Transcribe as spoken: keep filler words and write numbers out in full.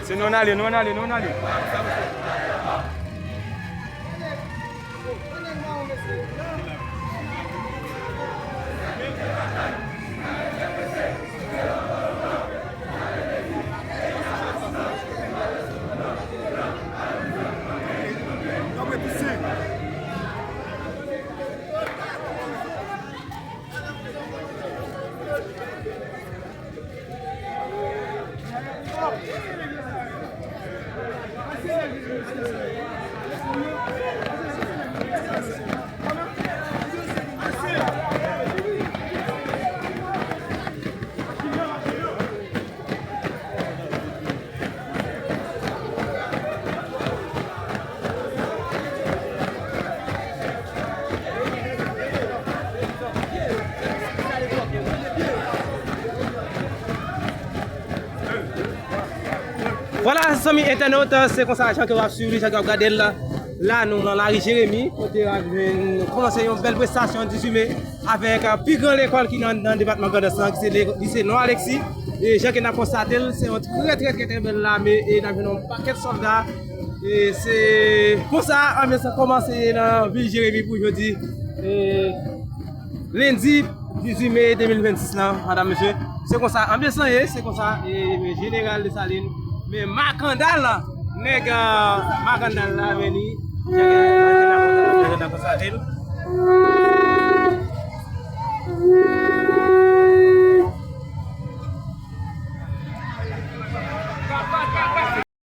Se nou n ale, nou n ale, nou n ale. Vwala, zanmi entènot, se konsa, jan ke w ap swiv li, jan ke w ap gade l la, la, nou nan lari Jeremi, kote w ap jwenn, kòmanse yon bèl prestasyon dizuit me avèk, euh, pi gran lekòl ki nan, nan depatman Grandans lan, ki se le-, lise Nò Aleksi. E jan ke n ap konstate l, se yon trè, trè, trè, trè bèl lame, e n ap jwenn yon pakèt sòlda. E se konsa, anbyans lan kòmanse nan vil Jeremi pou jodi. E lendi dizuit me de mil vennsis lan, madanm, mesye. Se konsa, anbyans lan ye, se konsa, e, men jeneral Desalin, men makandal, nèg, euh, makandal la, vini.